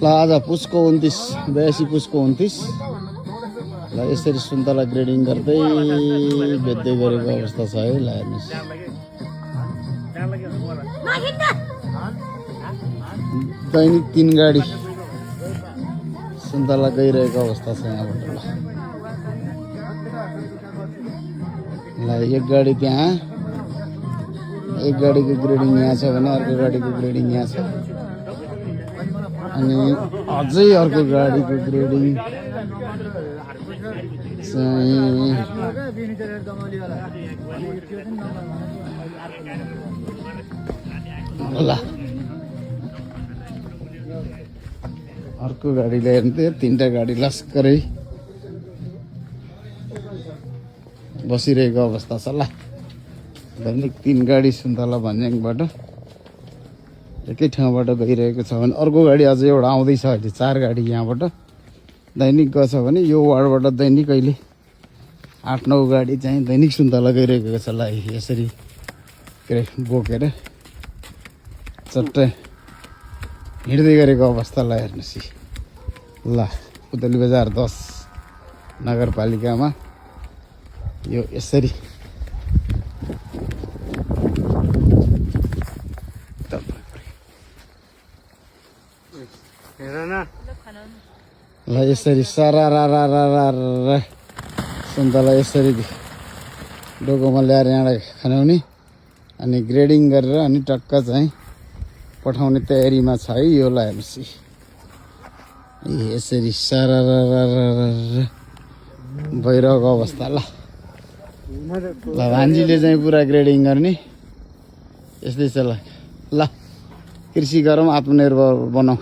ल आज पुसको 29 82 पुसको 29 ल यसरी सुन्तला ग्रेडिङ गर्दै बेच्दै गरेको अवस्था छ है। ल हेर्नुहोस् दैनिक 3 गाडी सुन्तला गइरहेको अवस्था छ यहाँबाट। ल एक गाडी त्यहाँ, एक गाडीको ग्रेडिङ यहाँ छ भने अर्को गाडीको ग्रेडिङ यहाँ छ, अनि अझै अर्को गाडीको ग्रेडिङ चाहिँ ल अर्को गाडीले हेर्नु 3टा गाडी लस्करै बसिरहेको अवस्था छ। ल दैनिक 3 गाडी सुन्तला भन्ज्याङबाट एकै ठाउँबाट गइरहेको छ भने अर्को गाडी अझै एउटा आउँदैछ। अहिले 4 गाडी यहाँबाट दैनिक गछ भने यो वार्डबाट दैनिक अहिले 8-9 गाडी चाहिँ दैनिक सुन्तला गइरहेको छ। ल यसरी के अरे बोकेर चट्टै हिँड्दै गरेको अवस्था। ल हेर्नुहोस् ल पुतली बजार 10 नगरपालिकामा यो यसरी ल यसरी सारा सुन्तला यसरी डोकोमा ल्याएर यहाँ खनाउने अनि ग्रेडिङ गरेर अनि टक्क चाहिँ पठाउने तयारीमा छ है यो। ल हेर्नुहोस् यसरी सारा भइरहेको अवस्था। ल भान्जीले चाहिँ पुरा ग्रेडिङ गर्ने यस्तै छ। ल कृषि गरौँ, आत्मनिर्भर बनाऊ।